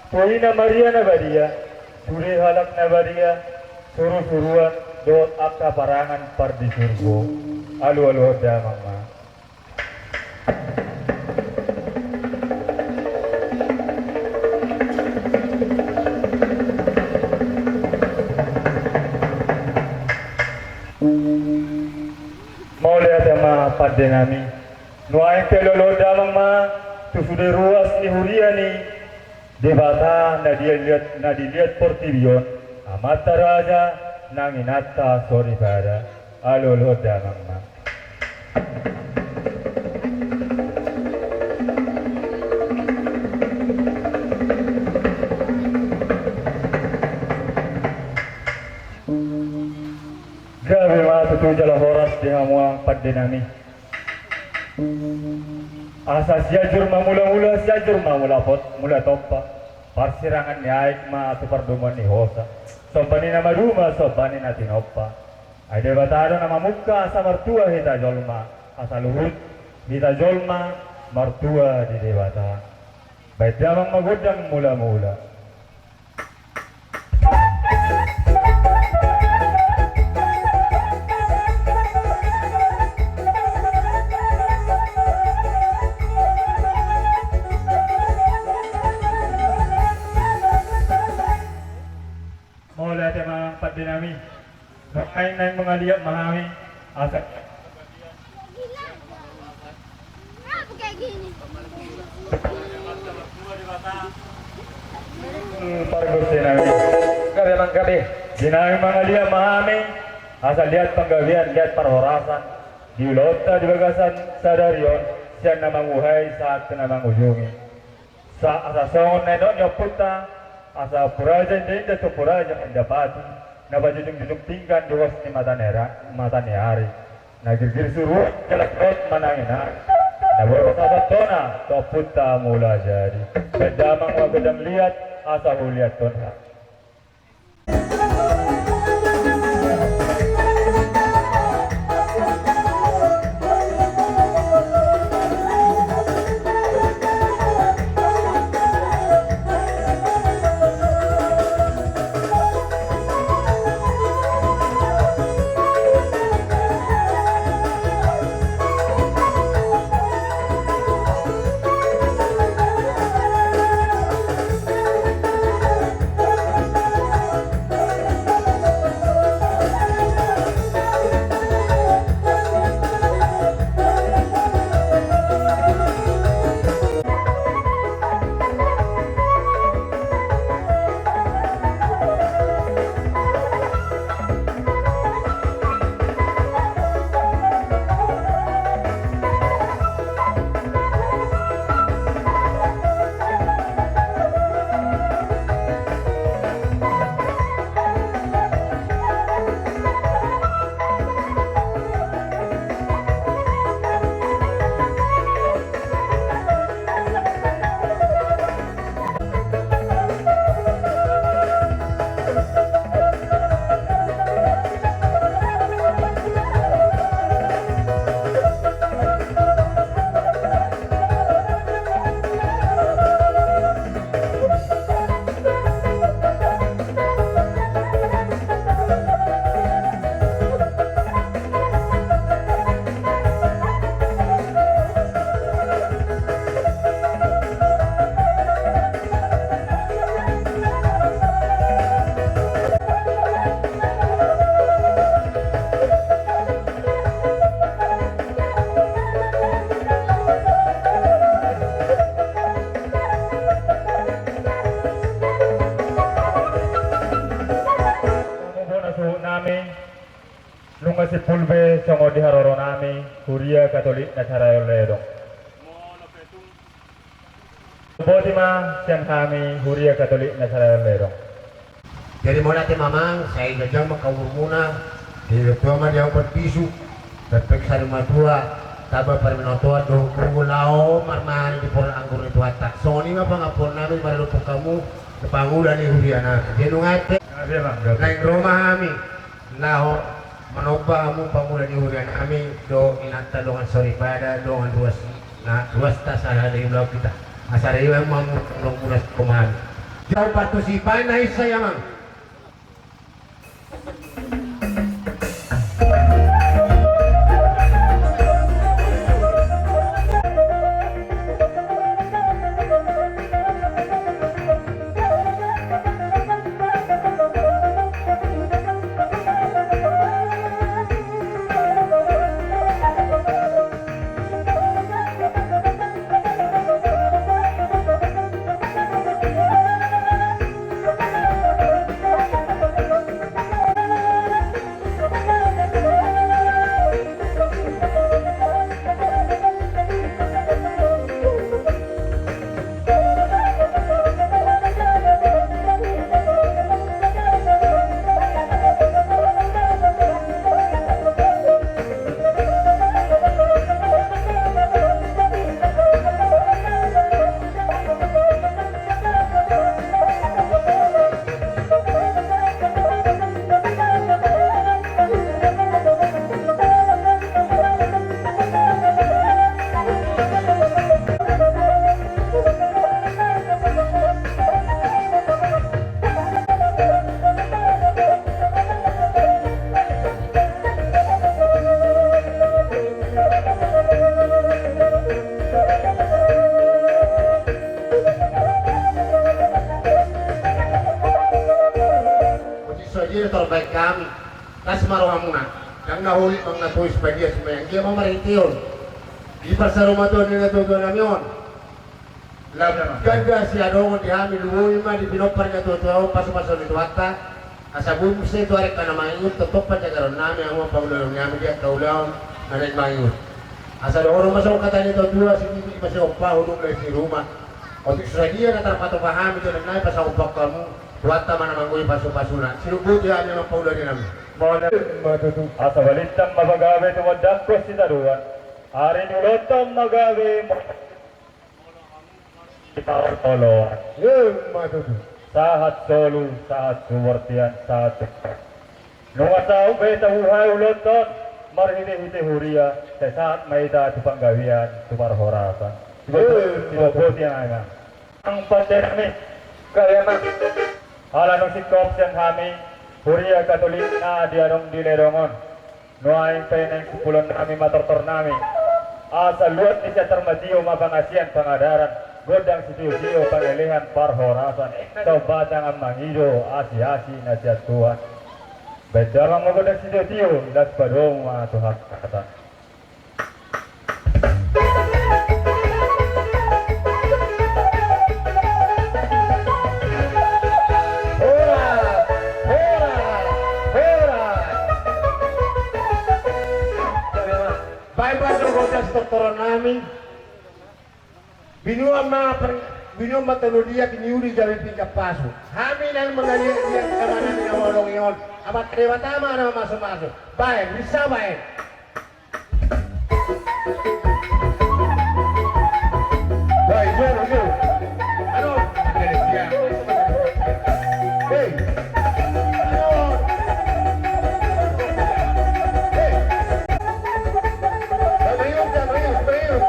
tu Ina Maria na badia, sude halak na badia, surusuruan dohot angka parangan pardisurgo. Alualuhon damang ma. Mauliate ma pande nami. Nuaeng pe alualuhon damang ma tu sude ruas ni huria ni Debata na diliat, na diliat portibi on, amanta raja nang inanta soripada. Alualuhon damang ma. Gabe ma tutu jala horas di hamu amang pande nami. Asa Sianjur ma mulamula, Sianjur ma mulapot, mula tompa. Parsirangan ni aek ma tu pardomuan ni hosa. Somba ni na maduma, somba ni na tinompa. Ai Debata do na mamungka asa martua hita jolma, asa luhut hita jolma martua di Debata. Baen damang ma gondang mulamula. Mauliate ma pande nami. Nuaeng naeng mangaliat ma hami asa Pargonsi nami. Gabe amang gabe. Di naeng mangaliat ma hami asa liat panggabean, liat parhorasan di ulaonta di bagasan sadari on, sian na manguhai sahat tu na mangujungi. Sa, asa songon na nidok ni ompunta, asa ompu raja indainda tu ompu raja mandapati na pajujungjujung pinggan di huas ni mata ni ra-, mata ni ari. Na girgir suruan jala rap manang inang, na boi pasahathon tona tu ompunta Mulajadi. Baen damang ma gondang liat asa huliathon hami. Pe songon di haroronami, Huria Katolik na Sarayon Ledong. Boti ma sian hami Huria Katolik na Sarayon Ledong. Jadi mauliate ma amang, sai ganjang ma umurmuna, ditua ma di ahu parpisu, pepek sari matua, taba parbinotoan dohot gogo laho marmangan di pola anggur ni Tuhanta. Songon i ma pangampuonnami maradophon hamu, pangula ni hurianami. Jadi nunga ate, naeng ro ma hami laho manomba hamu pangula ni hurianami dohot inanta dongan soripada, dongan ruas, na ruasta sahala ni ulaon hita. Asa ro ma hamu, dongan ruas, komahan. Jau partusi baen na ise amang. Jadi so dia terbaik kami. Las ma rohamuna. Ndang na holit manang na tois, badia sumayang, dia ma marhiteon di parsaurmatuaon ni natuatuanami on. Lam ganda siadongan di hami, lumobi ma di pinompar ni natuatua on pasupasu ni Tuhanta. Asa boi muse tu ari na mangihuthon tongtong panjagaronami, hamu pangulaonami di angka ulaon na naeng mangihut. Asa dohonon ma songon hata ni natuatua, sititi ma sihompa, huduk ma siruma. Otik so sadia na tarpatupa hami tu anak nami, pasangaphon hamu Tuhanta ma na manggohi pasupasuna. Sinumbut i hami amang pangula ni nami. Mauliate ma tutu. Asa balintang ma pagabe tumundalhon sitadoan. Ari ni ulaonta ma gabe di paroloan. Emma tutu. Sahat solu, sahat tu bontean, sahat tu. Nunga saut be tabuhai ulaonta on marhitehite huria, sai sahat ma hita tu panggabean, tu parhorasan. Emma tutu. Sibobotian amang. Amang pandenami. Gabe amang. Ala nunga singkop sian hami Huria Katolik na adong di Ledong on. Nuaeng pe naeng simpulonnami ma tortornami. Asa luat ni siantar ma tio ma pangasian pangadaran, gondang sitiotio pangelehon parhorasan. Taon batang amang i do asiasi na sian Tuhan. Baen damang ma gondang sitiotio, las padomu ma tu hata. Horas, horas, horas. Baen ma gondang sitortoronnami. Binuat ma per-, binuat ma tolu dia, biniuli gabe pinggan pasu. Hami naeng mangaliat-liat, amang nami na mangolongi on. Amanta Debata ma na mamasumasu. Baen, bisa baen. Baik, jom, jom. Anu, hei. Anu. Hei. Serius, serius, serius.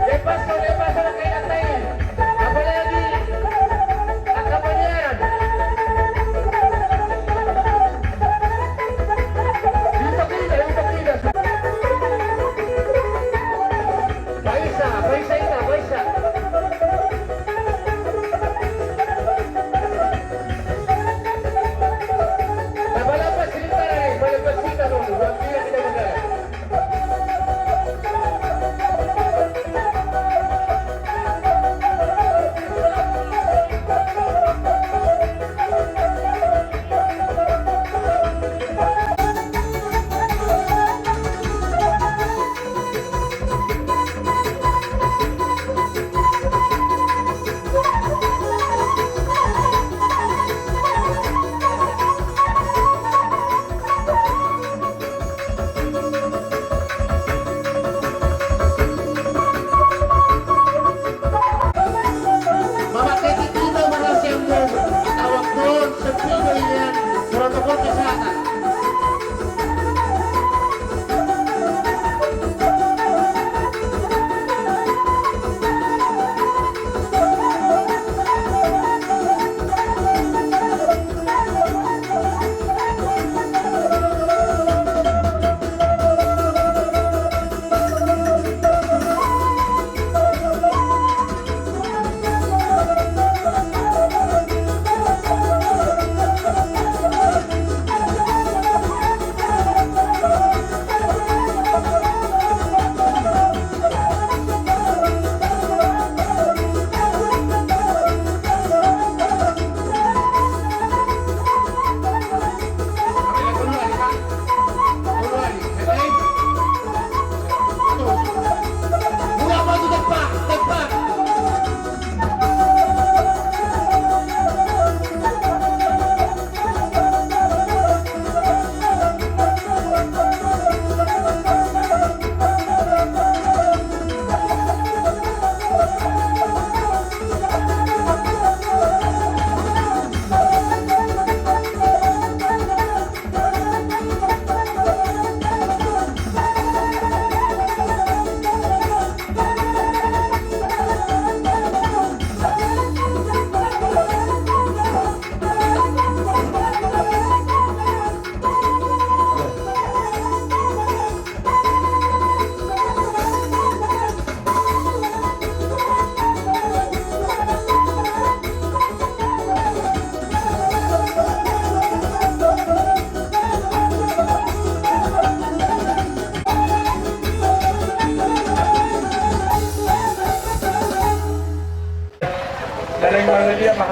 Lepas, lepas, lepas, kayak apa ini? Apalagi angka pangeran. Itu tidak, itu tidak.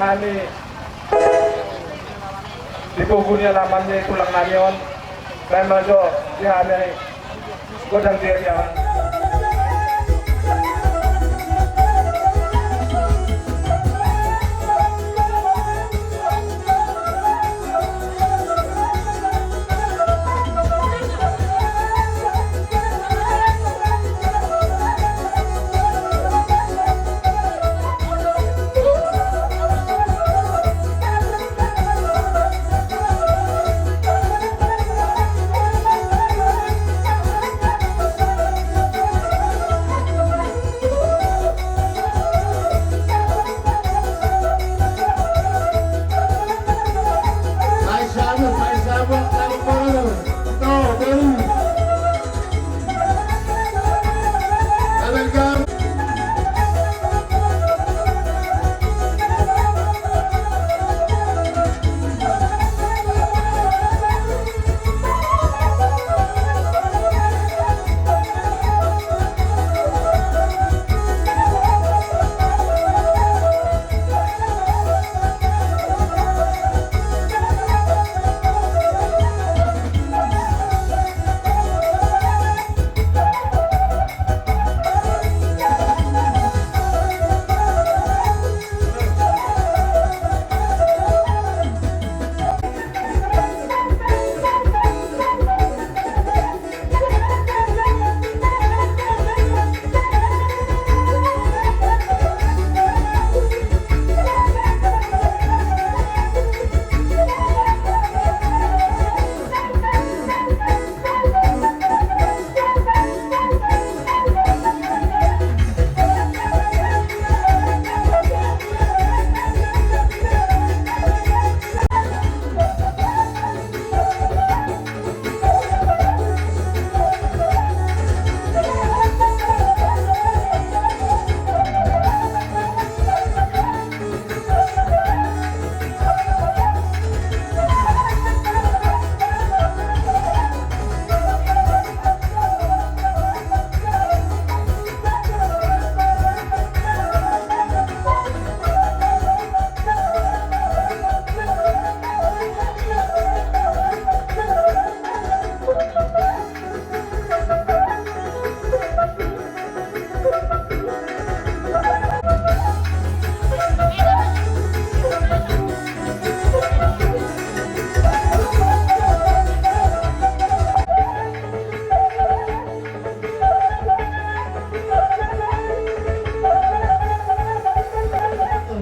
Hami di pogu ni alaman ni tulang nami on, baen ma jo di hami godang di hami.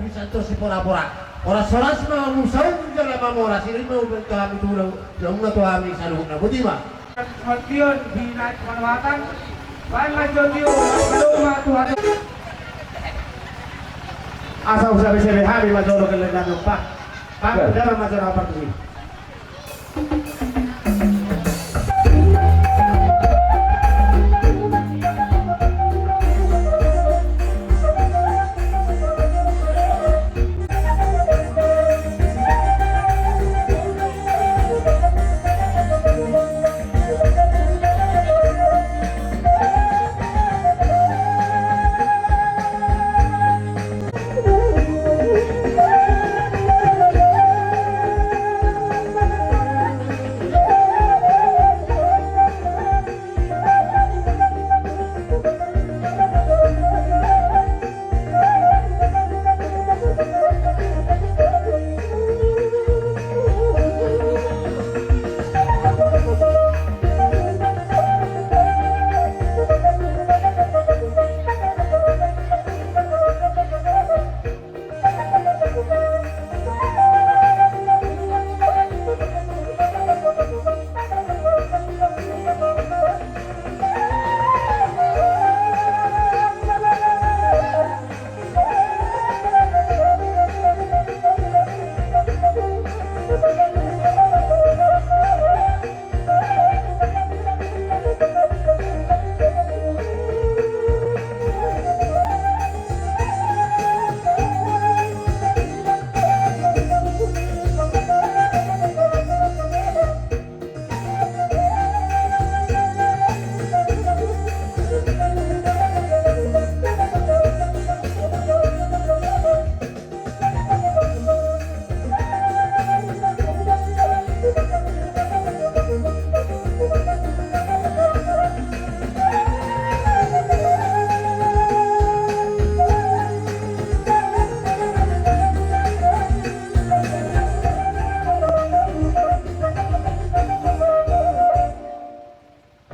Bisa tu si pora-pora. Horas-horas ma hamu saur jala mamora, sirip ma uben tu hami tulang, naung na tu hami saluhutna, boti ma. Mantion di naik manwatan, baen ma jo tio, mandomu ma Tuhan. Asa usabe-sabe hami ma jolo gelleng nami, Pak. Pak, udah ma jolo apa tuh?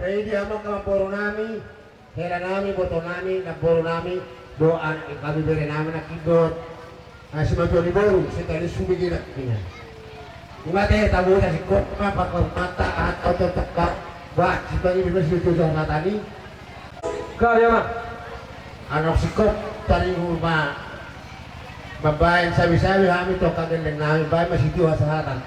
Jadi di hamu angka namboru nami, hela nami, boto nami, namboru nami, dohot hami bere nami na kindot. Asi ma tuan ni boru, sitali subi gina. Ima te tabu ta singkop ma pakai mata atau tetap ba sitali bebas itu jual mata ni. Kau ya ma. Anok singkop tari rumah. Mambaen sabi-sabi hami tongka gelleng nami baen ma sitio hasahatan.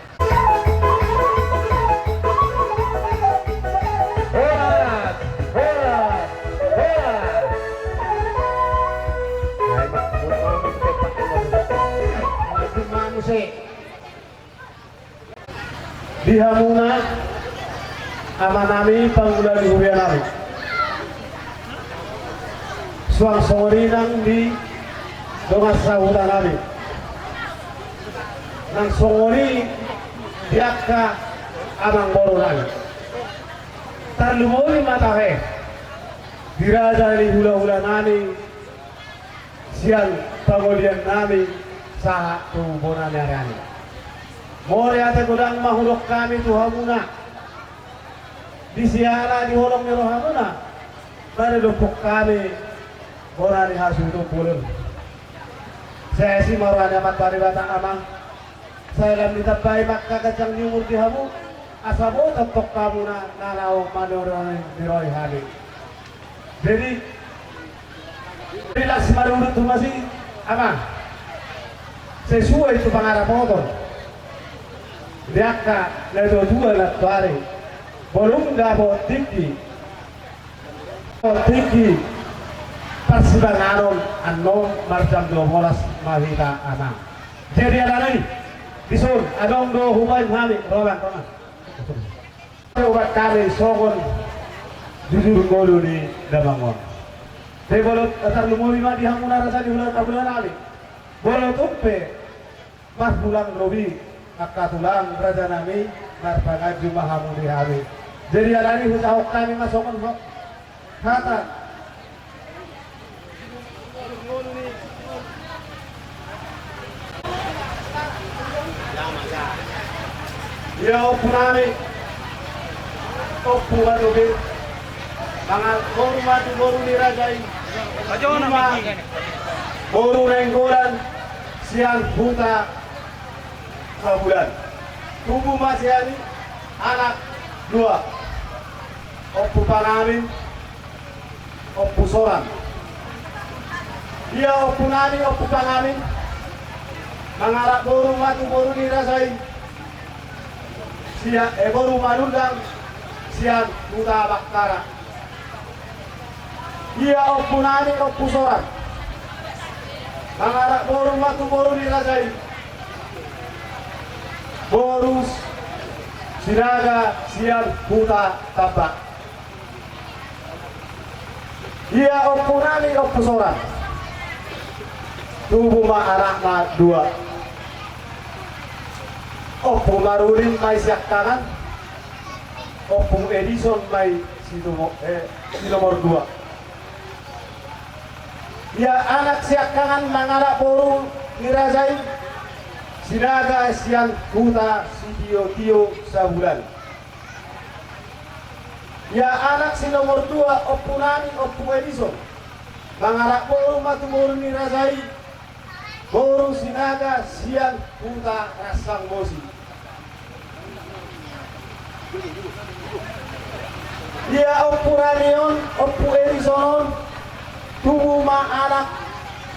Horas, horas, horas. Aduh, manusia. Di hamuna amanami pangula ni huria nami. Suang songon i nang di dongan sahuta nami. Nang songon i di angka amangboru nami. Tarlumobi ma tahe di raja ni hulahula nami. Sian pangolian nami sahat tu bona ni ari nami. Mauliate godang ma hudok hami tu hamuna. Di siala di holong ni rohamuna. Mari dompok hami bona ni hasuhuton bolon. Sai asi ma roha ni Amanta Debata amang. Sai lam ditambai ma angka ganjang ni umur di hamu. Asa botohon hamuna na laho manorang ni roha hami. Jadi, di las marurut tu masi, ama. Sesuai tu pangarapoton. Di angka na tuatua na tuari. Bolon dapot tingki. Tingki. Parsibanganon annon marjam dua bolas ma hita ama. Jadi alani. Dison, adong do hubaen hami, roman, roman. Ubat kami songon jujur ngolu ni damang on. Te bolon tarlumobi ma di hamuna raja ni hulahula nami. Bolon tumpe marhulang lobi angka tulang raja nami marpanganju ma hamu di hami. Jadi alani hutahon hami ma songon ho. Hata. Ia ompu nami, ompu Matubir, mangalap boru ma tu boru ni raja i. Ima boru Nainggolan sian Huta Sabulan. Tubu ma sian i anak dua. Ompu Pangamin, Ompu Soran. Ia ompu nami, Ompu Pangamin, mangalap boru ma tu boru ni raja i. Sia, eh, boru Manundang sian Huta Bakkara. Ia ompu nami, Ompu Soran, mangalap boru ma tu boru ni raja i. Boru Sinaga sian Huta Tambak. Ia ompu nami, Ompu Soran, tubu ma anakna dua. Ompu Marulin ma i siangkangan, Ompu Edison ma i si nomor, eh, si nomor dua. Ia anak siangkangan mangalap boru ni raja i, Sinaga sian Huta Sitiotio Sabulan. Ia anak si nomor dua, ompu nami, Ompu Edison, mangalap boru ma tu boru ni raja i, boru Sinaga sian Huta Ransang Bosi. Ia ompu nami on, Ompu Edison on, tubu ma anak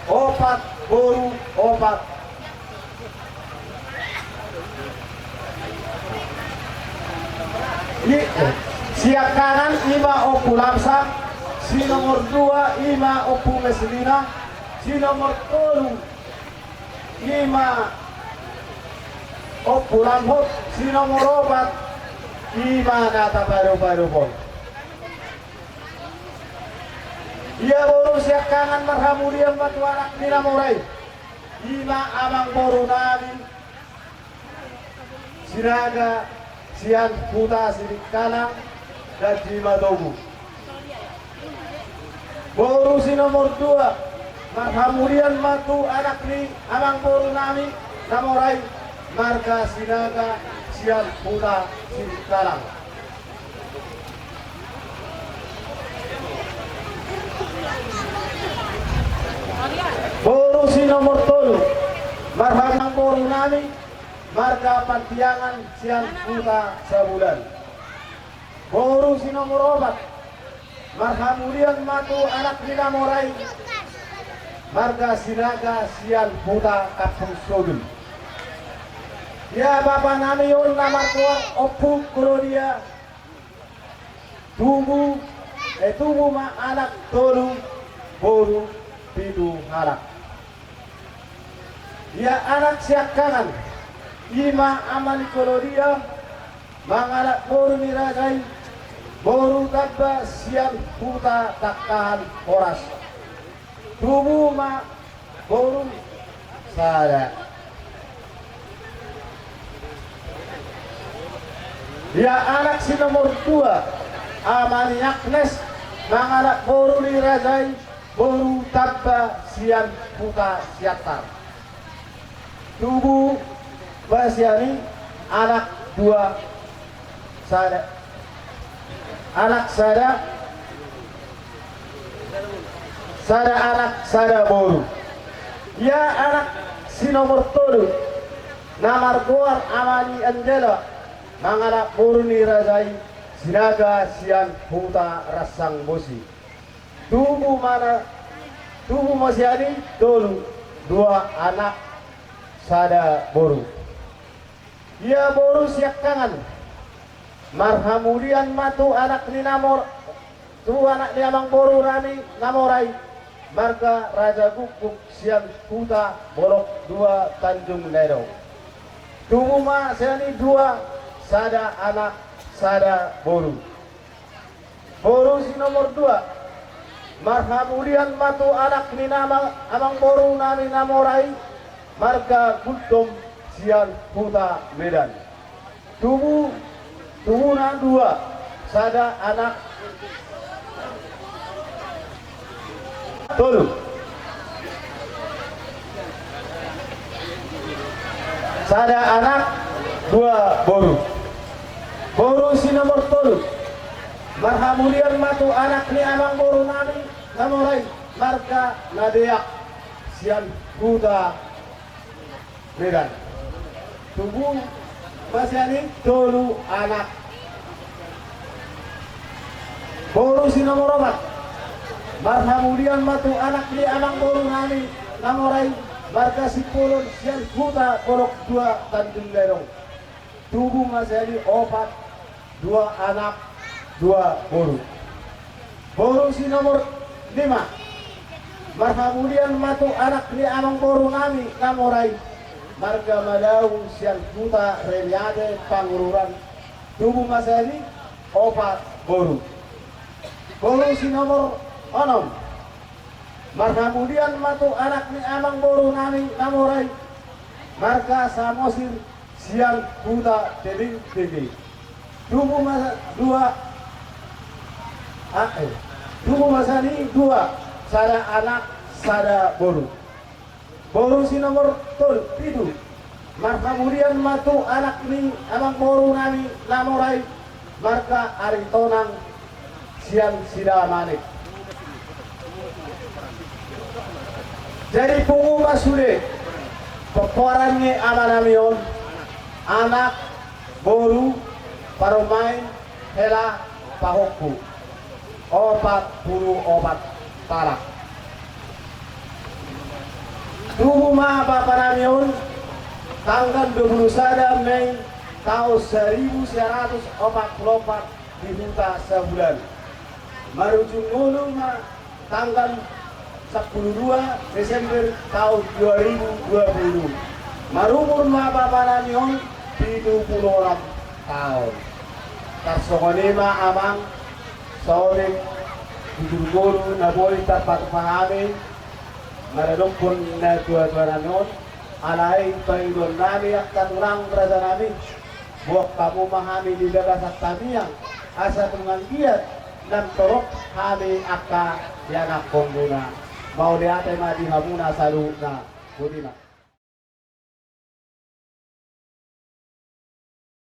opat, boru opat. I, siangkangan ima Ompu Lamsang, si nomor dua ima Ompu Meslina, si nomor tolu ima Ompu Lamhot, si nomor opat ima na tapadopadophon. Ia boru siangkangan marhamulian ma tu anak ni na mora i. Ima amangboru nami Sinaga sian Huta Sidikalang dan Jimatobu. Boru si nomor dua, marhamulian ma tu anak ni amangboru nami na mora i, marga Sinaga sian Huta Sidikalang. Nomor tolu, marhamu boru nami, marga Pantiangan sian Huta Sabulan. Boru si nomor opat, marhamulian ma tu anak ni na mora i, marga Sinaga sian Huta Kampung Sobil. Ia bapa nami on na margoar Ompu Kolodia, tubu, eh, tubu ma anak tolu, boru pitu halak. Ia anak siangkangan, i ma ama ni Kolodia, mangalap boru ni raja i, boru Tamba sian Huta Tangkahan Horas. Tubu ma boru sada. Ia anak si nomor dua, ama ni Agnes, mangalap boru ni raja i, boru Tamba sian Huta Siantar. Tubu ma sian i anak dua, sada, anak sada, sada anak sada boru. Ia anak si nomor tolu, na margoar ama ni Angela, mangalap boru ni raja i, Sinaga sian Huta Ransang Bosi. Tubu ma na, tubu ma sian i tolu, dua anak sada boru. Ia boru siangkangan, marhamulian ma tu anak ni na mor-, tu anak ni amang boru nami na mora i, marga Raja Gukguk sian Huta Bolok Dua Tanjung Ledong. Tubu ma sian i dua, sada anak sada boru. Boru si nomor dua, marhamulian ma tu anak ni na amang, amang boru nami na mora i, marga Gultom sian Huta Medan. Tubu, tubuna dua, sada anak, tolu. Sada anak, dua boru. Boru si nomor tolu, marhamulian ma tu anak ni amang boru nami na mora i, marga Nadeak sian Huta Medan. Tubu ma sian i tolu anak. Boru si nomor opat, marhamulian ma tu anak ni amang boru nami na mora i, marga Simbolon sian Huta Bolok Dua Tanjung Ledong. Tubu ma sian i opat, dua anak, dua boru. Boru si nomor lima, marhamulian ma tu anak ni amang boru nami na mora i, marga Malau sian Huta Remiade Pangururan. Tubu ma sian i opat boru. Boru si nomor onom, marhamulian ma tu anak ni amang boru nami na mora i, marga Samosir sian Huta Tebing Tinggi. Tubu ma dua, a, eh, tubu ma sian i dua, sada anak sada boru. Boru si nomor tolu, pitu, marhamulian ma tu anak ni amang boru nami na mora i, marga Aritonang sian Sidamanik. Jadi pungu ma sude pomparan ni ama nami on, anak, boru, parumaen, hela, pahompu, opat pulu opat halak. Tubu ma bapa nami on tanggal dua pulu sada Mei taon saribu sia ratus opat pulu opat di Huta Sabulan. Marujung ngolu ma tanggal sampulu dua Desember taon dua ribu dua pulu. Marumur ma bapa nami on pitu pulu onom taon. Tarsongon i ma amang, saotik, di guru-guru na boi tarpatupa hami maradophon na tua-tua nami on. Alai pangidoan nami angka tulang raja nami, boan hamu ma hami di bagasan tangiang, asa tung anggiat naung torop hami angka ianakhon muna. Mauliate ma di hamuna saluhutna. Boti ma.